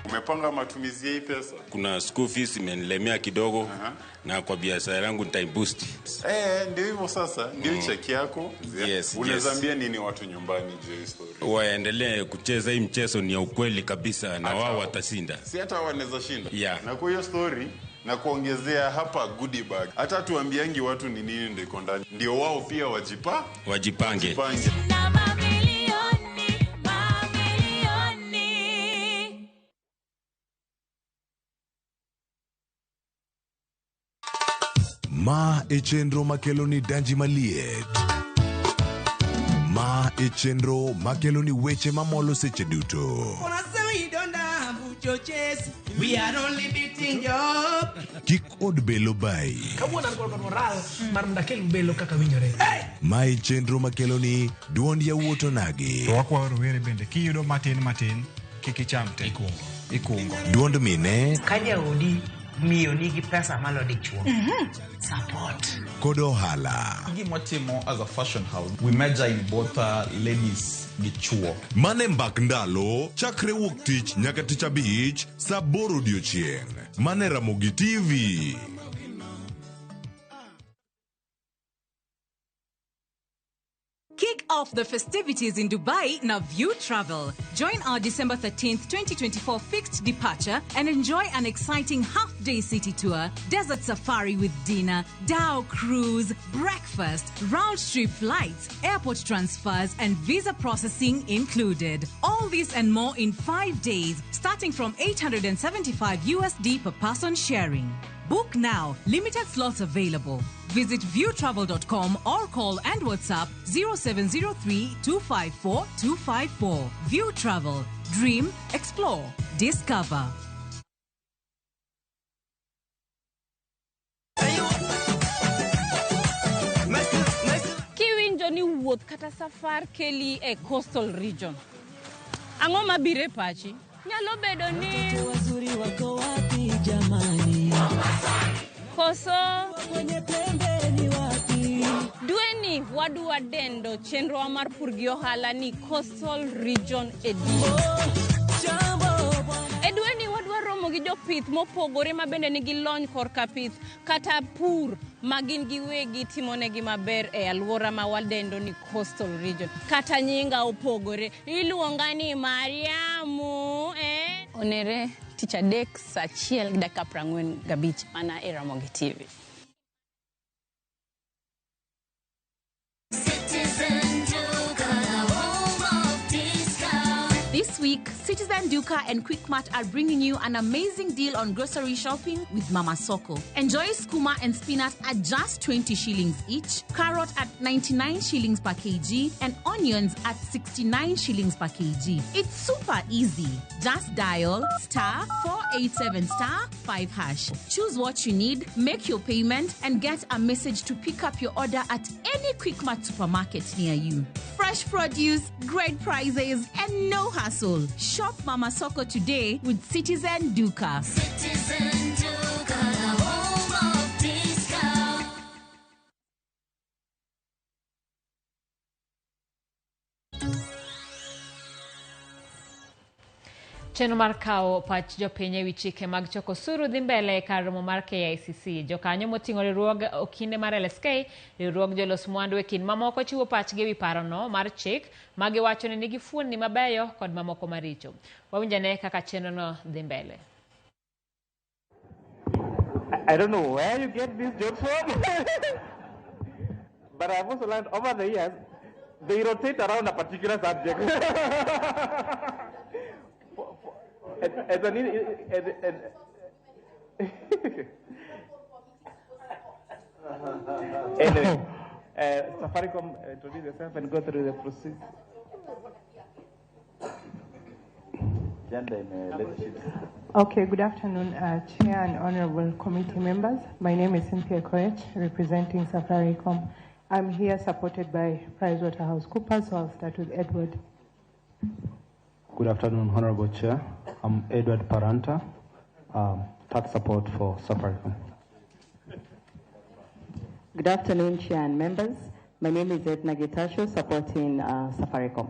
Umepanga matumizi ya hii pesa? Kuna school fees imenilemea kidogo. Na kwa biashara yangu nitaiboost. Ndio hivyo sasa, ndio cheki yako. Yes, Unaweza yes. ambia nini watu nyumbani juu ya story? Waendelee kucheza hii mchezo, ni ya ukweli kabisa na wao watashinda. Si hata wanaweza shinda. Yeah. Na kwa hiyo story na kuongezea hapa goodie bag. Hata tuambiangi watu ni nini ndio iko ndani. Ndio wao pia wajipange. Wajipange. Ma e chenro makelo ni danji maliet. Ma e chenro makelo ni weche mamolo seche duto. We are only beating job. Kik od belo bai. Kawuono an kod moral mar mondo akel belo kaka winjore. Ma e chenro makelo ni duond yawuot onagi. To wakwayo rowere bende kiyudo matin matin kik icham te. Ikungo. Duond mine Ka jaodi miyo nigi pesa malo dichuo. Support. Kod ohala. Gima watimo as a fashion house, we major in both ladies gi chuo. Mane mbak ndalo chakre wuok tich nyaka tich abich saa 8 odiochieng'. Mane Ramogi TV. Kick off the festivities in Dubai na View Travel. Join our December 13th, 2024 fixed departure and enjoy an exciting half-day city tour, desert safari with dinner, dhow cruise, breakfast, round-trip flights, airport transfers, and visa processing included. All this and more in 5 days, starting from 875 USD per person sharing. Book now. Limited slots available. Visit viewtravel.com or call and WhatsApp 0703 254 254. View Travel. Dream, explore, discover. Kiwinjo ni wuoth kata safar keli e coastal region. Ang'o mabiro e pachi? Nyalo bedo ni wazuri wako wapi jamani? Koso kwenye pembe ni wapi? Dweni wadwa dendo chenro mar pur gi ohala ni Coastal Region Edition. E dweni wadwa romo gi jopith mopogore ma bende nigi lony korka pith kata pur ma gin giwegi timonegi maber e alwora ma wadendo ni Coastal Region. Kata nyinga opogore, iluonga ni Mariamu. Onere tich adek saa 1:45 mana e Ramogi TV. This week, Citizen Duka and Quickmart are bringing you an amazing deal on grocery shopping with Mama Soko. Enjoy skuma and spinach at just 20 shillings each, carrot at 99 shillings per kg, and onions at 69 shillings per kg. It's super easy. Just dial *487 *5#. Choose what you need, make your payment, and get a message to pick up your order at any Quickmart supermarket near you. Fresh produce, great prices, and no hassle. Shop Mama Soko today with Citizen Duka. Citizen Duka, the home of discount. Chenro mar kawo pach jopiny ewi chike mag choko osuru dhi mbele e kar romo mar KICC. Jokanyo moting'o riwruog okinde mar LSK, riwruog jolos mwandu e kind mamoko chiwo pachgi ewi parono mar chik ma giwacho ni nigi fuonni mabeyo kod mamoko maricho. Wawinj ane kaka chenrono dhi mbele. I don't know where you get these jokes from, but I've also learned over the years, they rotate around a particular subject. As an, as, anyway, Safaricom, introduce yourself and go through the process. Gender in leadership. Okay, good afternoon, Chair and Honorable Committee members. My name is Cynthia Koech, representing Safaricom. I'm here supported by PricewaterhouseCoopers, so I'll start with Edward. Good afternoon, Honorable Chair. I'm Edward Paranta, tax support for Safaricom. Good afternoon, Chair and members. My name is Edna Gitasho, supporting Safaricom.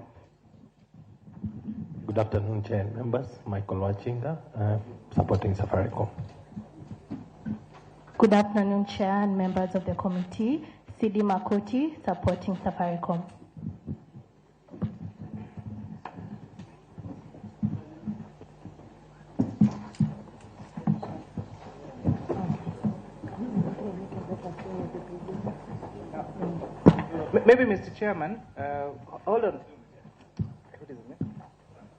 Good afternoon, Chair and members. Michael Wachinga, supporting Safaricom. Good afternoon, Chair and members of the committee. Sidi Makoti, supporting Safaricom. Maybe, Mr. Chairman, hold on. What is it?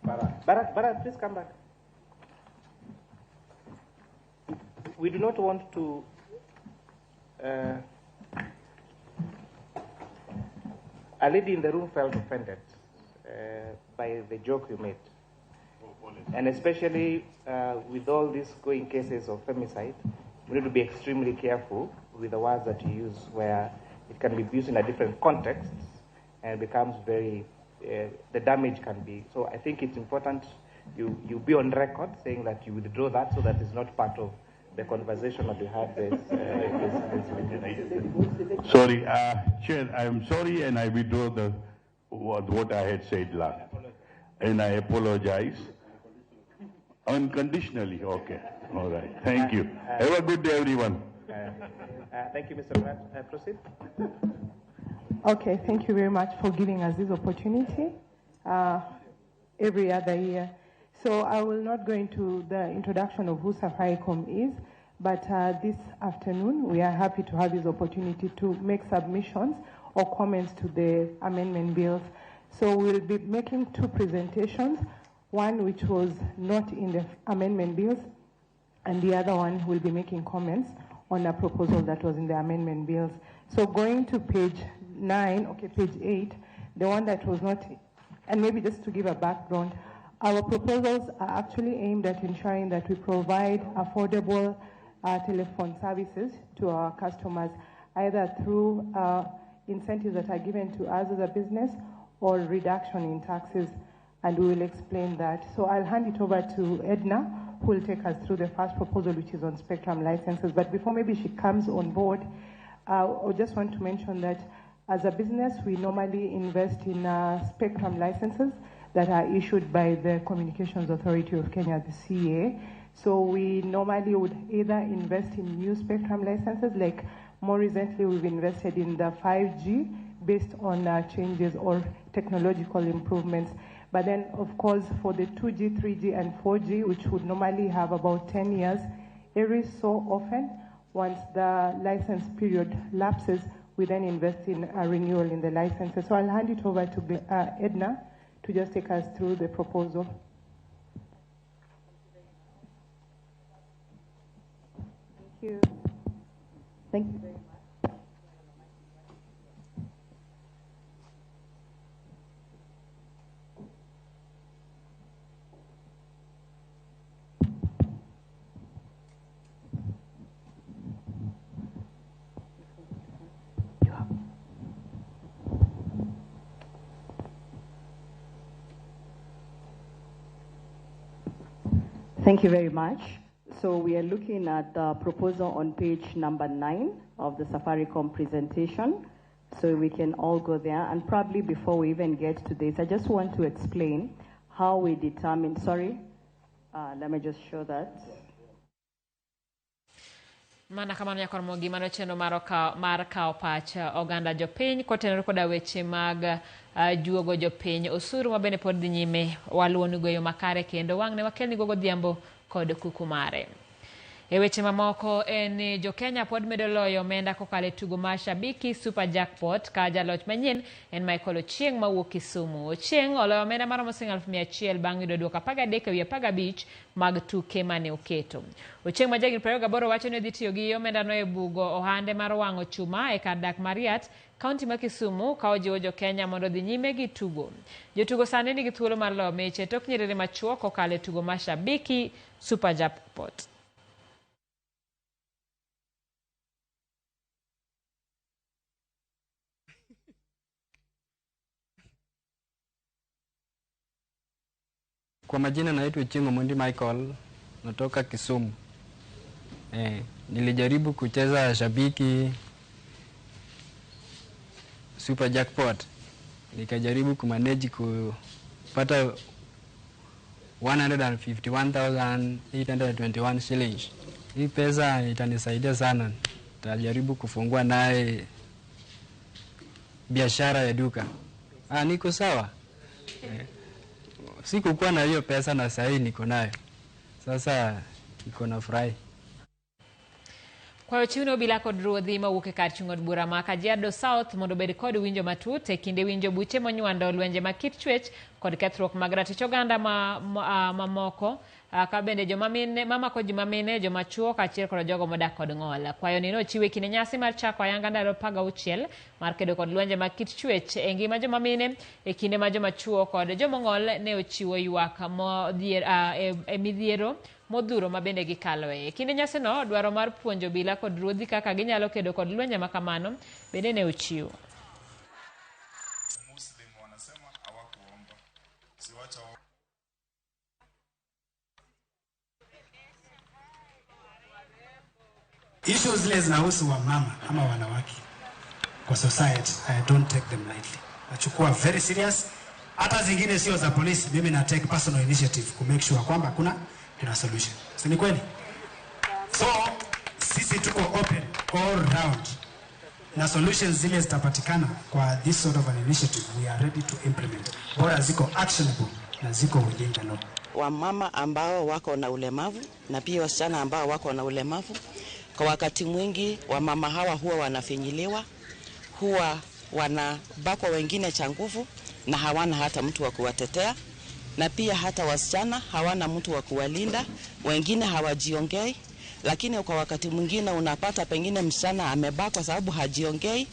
Barak. Barak, Barak, please come back. We do not want to a lady in the room felt offended by the joke you made. And especially with all these going cases of femicide, we need to be extremely careful with the words that you use, where it can be used in a different context and becomes very, the damage can be. So I think it's important you be on record saying that you withdraw that, so that it's not part of the conversation that we had this meeting. Sorry, Chair, I'm sorry, and I withdraw the what I had said last. And I apologize. Unconditionally, okay. All right, thank you. Have a good day, everyone. Thank you, Mr. Pratt. Proceed. Okay, thank you very much for giving us this opportunity every other year. So I will not go into the introduction of who Safaricom is, but this afternoon we are happy to have this opportunity to make submissions or comments to the amendment bills. So we'll be making two presentations, one which was not in the amendment bills, and the other one will be making comments on a proposal that was in the amendment bills. So going to page 9, okay, page 8, the one that was not, and maybe just to give a background, our proposals are actually aimed at ensuring that we provide affordable telephone services to our customers, either through incentives that are given to us as a business or reduction in taxes, and we will explain that. So I'll hand it over to Edna, who will take us through the first proposal, which is on spectrum licenses. But before maybe she comes on board, I just want to mention that as a business, we normally invest in spectrum licenses that are issued by the Communications Authority of Kenya, the CA. So we normally would either invest in new spectrum licenses, like more recently we've invested in the 5G based on changes or technological improvements. But then, of course, for the 2G, 3G, and 4G, which would normally have about 10 years, every so often, once the license period lapses, we then invest in a renewal in the licenses. So I'll hand it over to Edna to just take us through the proposal. Thank you. Thank you very much. Thank you very much. So we are looking at the proposal on page number 9 of the Safaricom presentation. So we can all go there. And probably before we even get to this, I just want to explain how we determine, sorry, let me just show that. Mana kamano nyakor mogi mano chenro mar kawo pach oganda jopiny kotenore koda weche mag juogo jopiny osuru ma bende pod dhi nyime waluwo nigo e yo makare kendo wang'ne wakelni go godhiambo kod kuku mare. E weche mamoko en ni jo-Kenya pod medo loyo omenda kokalo e tugo mar Shabiki Super Jackpot ka jaloch manyien en Michael Ochieng mawuok Kisumu. Ochieng oloyo omenda maromo siling 100,000 bang' yudo duoko 13 ewi 15 mag tuke mane oketo. Ochieng ma jahigni 28 wacho ni odhi tiyo gi omendano e bugo ohande mar wang'o chuma e kar dak mar Riat, kaunti ma Kisumu, ka ojiwo jo-Kenya mondo odhi nyime gi tugo. Jotugo sani nigi thuolo mar loyo mich e tok nyiriri machuok kokalo e tugo mar Shabiki Super Jackpot. Kwa majina naitwa Ochieng Omondi Michael, natoka Kisumu. Nilijaribu kucheza Shabiki Super Jackpot. Nikajaribu kumanage kupata 151,821 shillings. Hii pesa itanisaidia sana. Nitajaribu kufungua naye biashara ya duka. Niko sawa. Sikukuwa na hiyo pesa na sahii niko nayo. Sasa niko na furahi. Kwayo chiwno obila kod ruodhi mawuok e kar chung' od bura ma Kajiado South mondo obed kod winjo matut e kinde winjo buche monywando lwenje mag kit chwech kod kethruok mag ratich oganda mamoko ka bende joma mine mamako ji mamine, joma chuo kaachiel kod jogo modak kod ng'ol. Kwayo ni nochiwe kinde nyasi mar chako ayanga ndalo 16 mar kedo kod lwenje mag kit chwech e ngima joma mine e kinde ma joma chuo kod jomong'ol ne ochiwo ywak e midhiero modhuro ma bende gikaloe. E kinde nyasino, dwaro mar puonjo obila kod ruodhi kaka ginyalo kedo kod lwenje ma kamano bende ne ochiw. Muslim wanasema hawakuomba. Siwacha Issues zile zinahusu wamama ama wanawake kwa society, I don't take them lightly. Nachukua very serious. Hata zingine sio za polisi, mimi na take personal initiative ku make sure kwamba kuna solution. Si ni kweli? So sisi tuko open all round. Na solutions zile zitapatikana kwa this sort of an initiative we are ready to implement. Bora ziko actionable na ziko within the law. Wamama ambao wako na ulemavu na pia wasichana ambao wako na ulemavu, kwa wakati mwingi wamama hawa huwa wanafinyiliwa, huwa wanabakwa wengine cha nguvu na hawana hata mtu wa kuwatetea, na pia hata wasichana hawana mtu wa kuwalinda, wengine hawajiongei. Lakini kwa wakati mwingine unapata pengine msichana amebakwa sababu hajiongei,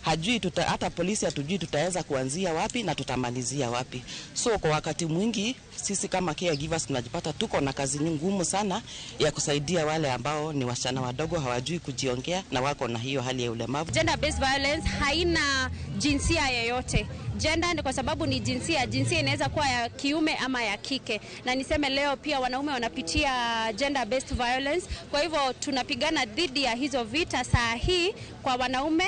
hajui hata polisi hatujui tutaweza kuanzia wapi na tutamalizia wapi. So kwa wakati mwingi sisi kama caregivers tunajipata tuko na kazi ngumu sana ya kusaidia wale ambao ni wasichana wadogo hawajui kujiongea na wako na hiyo hali ya ulemavu. Gender based violence haina jinsia yoyote. Gender ni kwa sababu ni jinsia, jinsia inaweza kuwa ya kiume ama ya kike. Na niseme leo pia wanaume wanapitia gender based violence. Kwa hivyo tunapigana dhidi ya hizo vita saa hii kwa wanaume,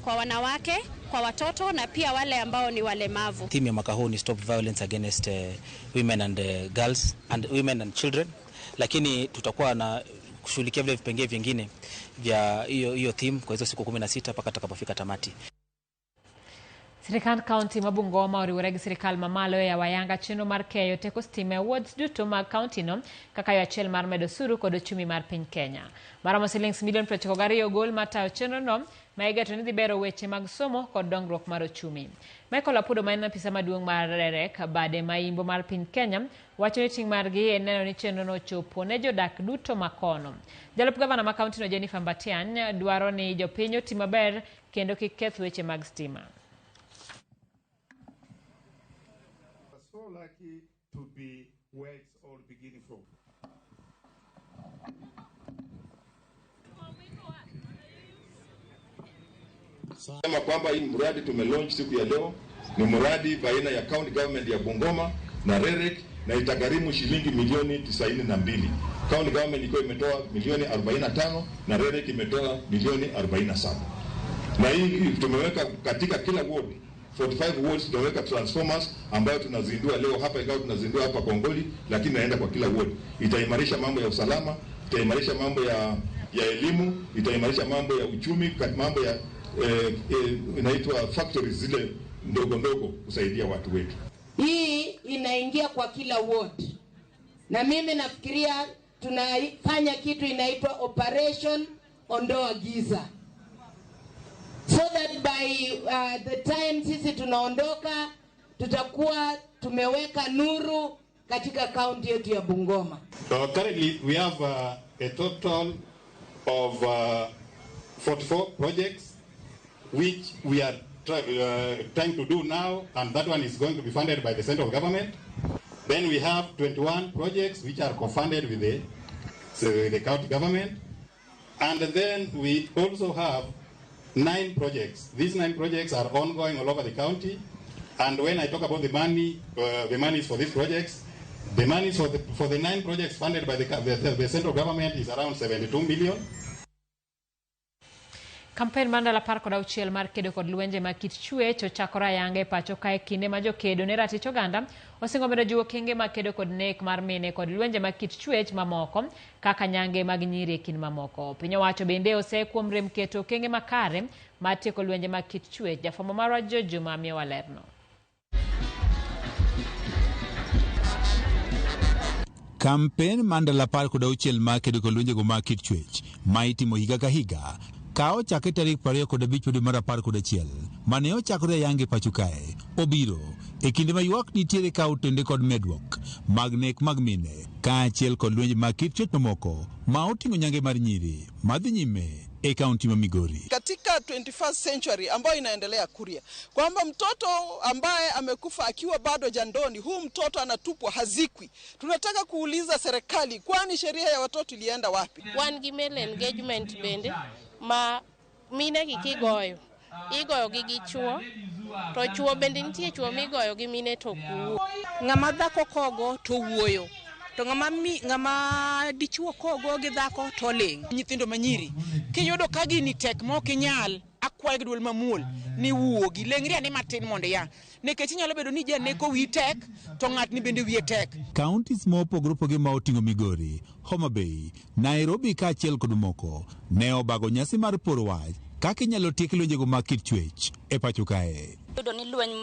kwa wanawake, kwa watoto na pia wale ambao ni walemavu. Theme ya mwaka huu ni stop violence against women and girls and women and children, lakini tutakuwa na kushughulikia vile vipengee vingine vya hiyo theme kwa hizo siku 16 mpaka tutakapofika tamati. Sirikand kaunti ma Bungoma oriwore gi sirikal mamalo e wayanga chenro mar keyo teko stima e wards duto mag kaunti no kaka yo achiel mar medo osuru kod ochumi mar piny Kenya. Maromo silings milion 92 ogol mar tayo chenro no ma igeto ni dhi bero weche mag somo kod dongruok mar ochumi. Michael Apudo ma en apisa maduong' mar REREC bade ma imbo mar piny Kenya wacho ni ting' margi en neno ni chenro no ochopo ne jodak duto makono. Jalup gavana ma kaunti no Jennifer Mbatiany dwaro ni jopiny oti maber kendo kik keth weche mag stima. So lucky to be where it's all beginning from. Sema kwamba hii mradi tumelaunch siku ya leo ni mradi baina ya county government ya Bungoma na REREC na itagharimu shilingi milioni 92. County government iko imetoa milioni 45 na REREC imetoa milioni 47. Na hii tumeweka katika kila ward 45 wards tunaweka transformers ambayo tunazindua leo hapa, ingawa tunazindua hapa Kongoli, lakini naenda kwa kila ward. Itaimarisha mambo ya usalama, itaimarisha mambo ya elimu, itaimarisha mambo ya uchumi, mambo ya inaitwa factories zile ndogo ndogo kusaidia watu wetu. Hii inaingia kwa kila ward. Na mimi nafikiria tunafanya kitu inaitwa Operation Ondoa Giza, so that by the time sisi tunaondoka tutakuwa tumeweka nuru katika kaunti yetu ya Bungoma. So currently we have a total of 44 projects which we are trying to do now, and that one is going to be funded by the central government. Then we have 21 projects which are co-funded with the county government. And then we also have 9 projects. These 9 projects are ongoing all over the county. And when I talk about the money, the money for these projects, the money for the 9 projects funded by the central government is around 72 million. Kampen mar ndalo 16 mar kedo kod lwenje mag kit chwech ochakore ayanga e pacho kae kinde ma jokedo ne ratich oganda osingo medo jiwo okenge mag kedo kod nek mar mine kod lwenje mag kit chwech mamoko kaka nyange mag nyiri e kind mamoko. Piny owacho bende ose kuom rem keto okenge makare mar tieko lwenje mag kit chwech. Jafwambo marwa Juma miyowa lerno. Kampen mar ndalo 16 mar kedo kod lwenjego mag kit chwech ma itimo higa ka higa ka ochake tarik 25 dwe mar 11 mane ochakore ayanga e pacho kae obiro e kinde ma ywak nitiere ka otende kod medruok mag nek mag mine kaachiel kod lwenje mag kit chwech mamoko ma oting'o nyange mar nyiri madhi nyime e kaunti ma Migori. Katika 21st century ambayo inaendelea Kuria, kwamba mtoto ambaye amekufa akiwa bado jandoni, huu mtoto anatupwa, hazikwi. Tunataka kuuliza serikali, kwani sheria ya watoto ilienda wapi? Wan gi male engagement bende ma mine gi kigoyo, igoyo gi gi chuo, to chuo bende nitie chuo migoyo gi mine to kuo. Ng'ama dhako kogo to wuoyo, to ng'ama dichuo kogo gi dhako to ling'. Nyithindo manyiri kiyudo ka gini tek ma ok inyal, akwayo gi duol mamuol ni wuogi, leng'ri ane matin mondo iya, nikech inyalo bedo ni janeko wiyi tek to ng'atni bende wiye tek. Counties mopogore opogore ma oting'o Migori, Homa Bay, Nairobi kaachiel kod moko ne obago nyasi mar poro wach kaka inyalo tiek lwenjego mag kit chwech e pacho kae. Yudo ni lweny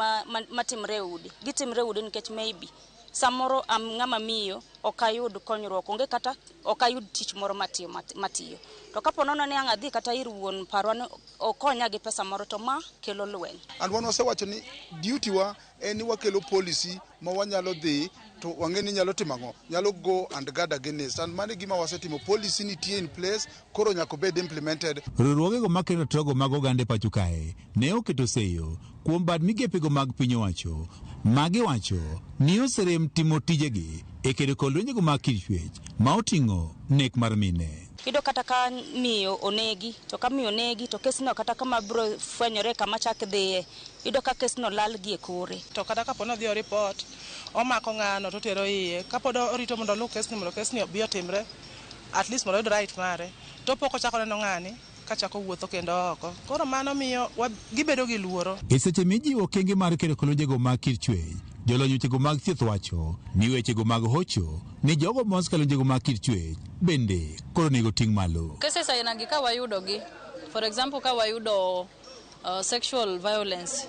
matimre e udi, gitimre e udi nikech maybe samoro am ng'ama miyo ok ayud konyruok, onge kata ok ayud tich moro matiyo. To kapo nono ni ang' adhi kata ir wuon parwa ni okonya gi pesa moro, to ma kelo lweny. And wan wasewacho ni duty wa en ni wakelo policy ma wanyalo dhi to wang'e ni nyalo timo ang'o, nyalo go and guard against. And mano e gima wasetimo, policy nitie in place, koro nyaka obed implemented. Riwruogego makedo ratiro mag oganda e pacho kae ne oketo seyo kuom bad migepego mag piny owacho magiwacho ni oserem timo tijegi e kedo kod lwenjego mag kit chwech ma oting'o nek mar mine. Iyudo kata ka miyo onegi, to ka miyo onegi to kesno kata kama biro fwenyore kama chak dhiye, iyudo ka kesno lal gi e kore. To kata kapo ni odhi o report, omako ng'ano to otero iye, kapod orito mondo oluw kesni mondo kesni obi otimre, at least mondo oyud right mare, to pok ochako neno ng'ani kachako wuotho kendo oko. Koro mano miyo gibedo gi luoro. E seche mijiwo okenge mar kedo kod lwenjego mag kit chwech, jolony wechego mag thieth wacho ni wechego mag hocho ni jogo mosekalo lwenjego mag kit chwech bende koro onego ting' malo. Cases aina gi ka wayudo gi, for example ka wayudo sexual violence,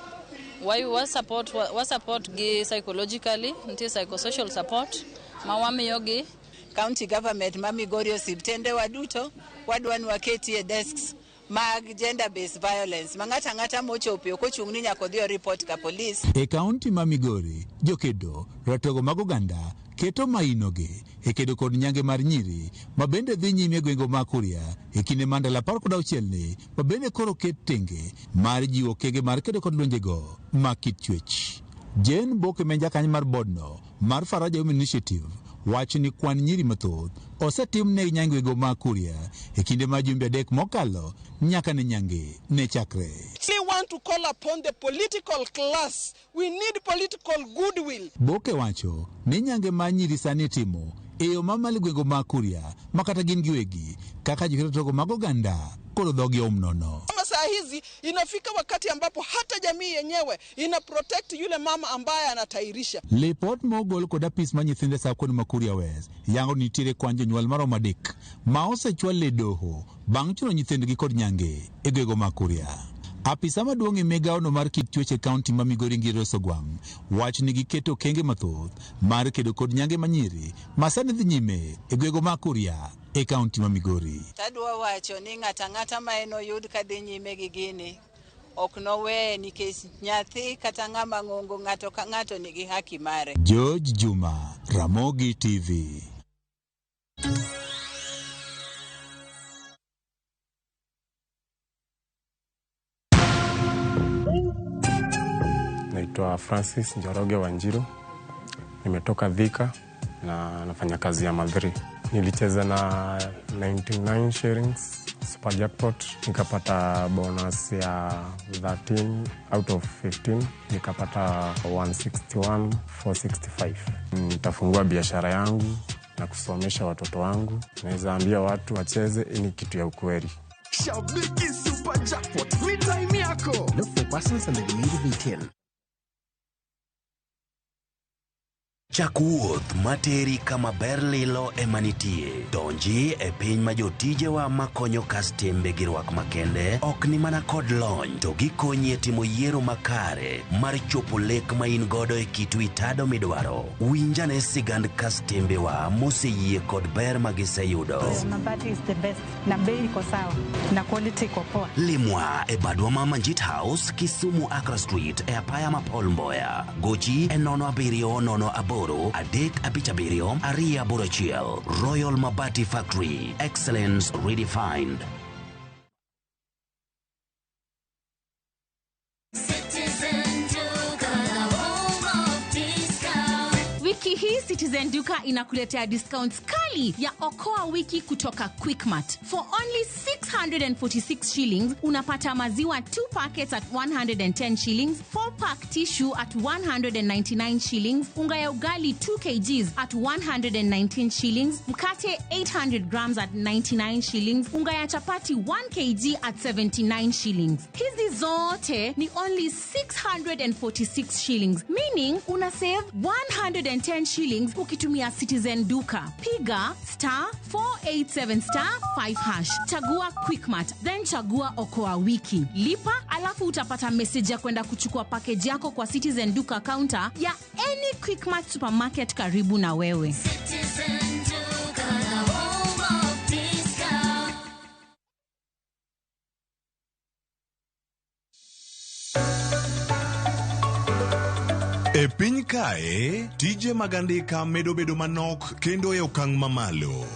wa support gi psychologically, nitie psychosocial support ma wamiyo gi. County government ma Migori osiptende waduto wadwa ni waketie desks mag gender based violence ma ng'ato ang'ata mochopo ok ochung' ni nyaka odhi o report ka police. E kaunti ma Migori, jokedo ratego mag oganda keto mainogi e kedo kod nyange mar nyiri ma bende dhi nyime e gwenge mag Kuria e kinde mar ndalo 16 ni ma bende koro ket tenge mar jiwo okenge mar kedo kod lwenjego mag kit chwech. Jane Boke ma en jakanyo mar bodno mar Faraja Women Initiative wacho ni kwan nyiri mathoth osetim ne nyangego mag Kuria e kinde ma jumbe 3 mokalo nyaka ne nyange ne chakre. We want to call upon the political class. We need political goodwill. Boke wacho ni nyange ma nyiri sani timo e yo mamalo e gwenge mag Kuria ma kata gin giwegi kaka joketo mag oganda koro dhogi oum nono. Kama saa hizi inafika wakati ambapo hata jamii yenyewe ina protect yule mama ambaye anatairisha. Lipot mogol kod apis mar nyithindo e sab ma Kuria West yango ni nitiere kwan jonyuol maromo 3 ma osechwal e doho bang' chuno nyithindgi kod nyange e gwenge mag Kuria. Apisa maduong' e migawono mar kit chwech e kaunti ma Migori Ngire Osogwang' wacho ni giketo okenge mathoth mar kedo kod nyange manyiri ma sani dhi nyime e gwego ma Kuria e kaunti ma Migori. Tadwa wacho ni ng'ato ang'ata ma en oyud kadhi nyime gi gini ok noweye nikech nyathi kata ng'ama ng'ongo ng'ato ka ng'ato nigi haki mare. George Juma, Ramogi TV. Naitwa Francis Njoroge Wanjiru, nimetoka Thika na nafanya kazi ya Madhri. Nilicheza na 99 shillings super jackpot, nikapata bonus ya 13 out of 15, nikapata 161,465. Nitafungua biashara yangu na kusomesha watoto wangu. Naweza ambia watu wacheze, hii ni kitu ya ukweli. Shabiki Super Jackpot ni time yako. Look for persons under the age of 18. Chak wuoth materi kama ber lilo ema nitie. Donji e piny ma jotijewa makonyo kastembe gi rwak makende ok ni mana kod lony to gikonyi e timo yiero makare mar chopo lek ma in godo e kit wi tado midwaro. Winjane sigand kastembewa moseyie kod ber ma giseyudo. Mabati is the best na bei iko sawa na quality iko poa. Limwa e badwa ma Manjit House, Kisumu Accra Street e apaya ma Paul Mboya. Gochi e 07 08 357 281. Royal Mabati Factory. Excellence redefined. Wiki hii Citizen Duka inakuletea discounts kali ya okoa wiki kutoka Quickmart. For only 646 shillings unapata maziwa 2 packets at 110 shillings, 4 pack tissue at 199 shillings, unga ya ugali 2 kgs at 119 shillings, mkate 800 grams at 99 shillings, unga ya chapati 1 kg at 79 shillings. Hizi zote ni only 646 shillings, meaning una save 110 shillings ukitumia Citizen Duka. Piga star 487 star 5 hash, chagua Quickmart, then chagua okoa wiki, lipa, alafu utapata message ya kwenda kuchukua package yako kwa Citizen Duka counter ya any Quickmart supermarket karibu na wewe. E piny kae, tije mag andika medo bedo manok kendo e okang' mamalo.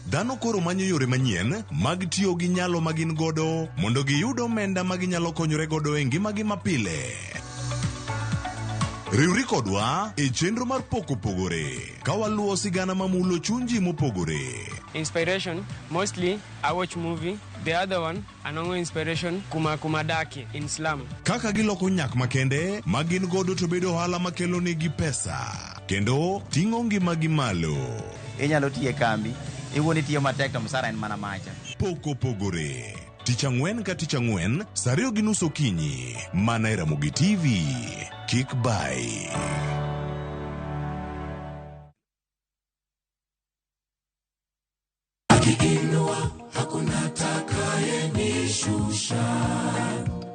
Dhano koro manyo yore manyien mag tiyo gi nyalo ma gin godo mondo giyud omenda ma ginyalo konyore godo e ngimagi mapile. Riwri kodwa e chenro mar Pok Opogore ka waluwo sigana mamulo chuny ji mopogore. Inspiration, mostly I watch movie. The other one, anongo inspiration, kuma kumadaki in slum. Kaka giloko nyak makende ma gin godo to bedo ohala makelo negi pesa kendo ting'o ngimagi malo. Inyalo tiyo e kambi, iwuon itiyo matek to msara en mana macha. Pok Opogore. Tich ang'wen ka tich ang'wen, saa 2:30 okinyi, mana e Ramogi TV. Kik bai. Akiinua hakuna atakayenishusha,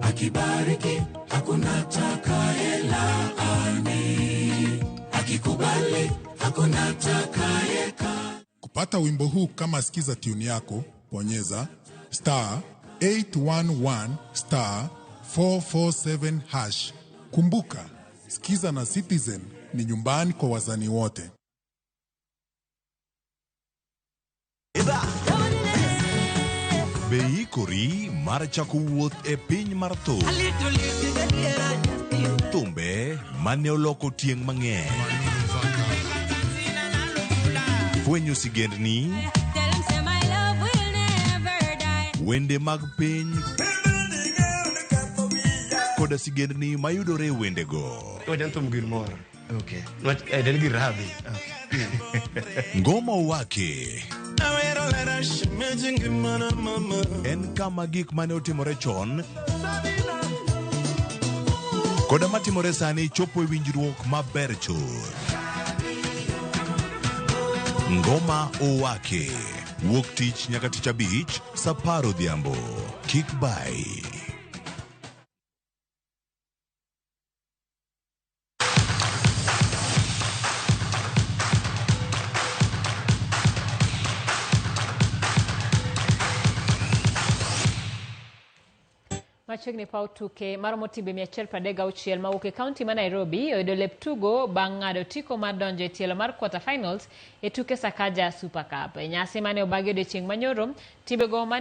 akibariki hakuna atakayelaani, akikubali hakuna atakayeka. Kupata wimbo huu kama sikiza tune yako, bonyeza star 811 star 447 hash. Kumbuka, sikiza na Citizen ni nyumbani kwa wazani wote. Be ikori mar chako wuoth e piny mar thum. Thumbe mane oloko tieng' mang'eny. Fwenyo sigendni, wende mag piny koda sigendni mayudore e wendego. Okay. Ngoma wake en kama gik mane otimore chon koda matimore sani chopo e winjruok maber chuth. Ngoma Owake wuok tich nyaka tich abich saa 10 odhiambo. Kik bai. Machiegni paw tuke maromo timbe 136 mawuok e kaunti ma Nairobi oyudo lep tugo bang' ng'ado otiko mar donjo e tielo mar quarter finals e tuke Sakaja Super Cup. E nyasi mane obagi odiochieng' manyoro, timbego mane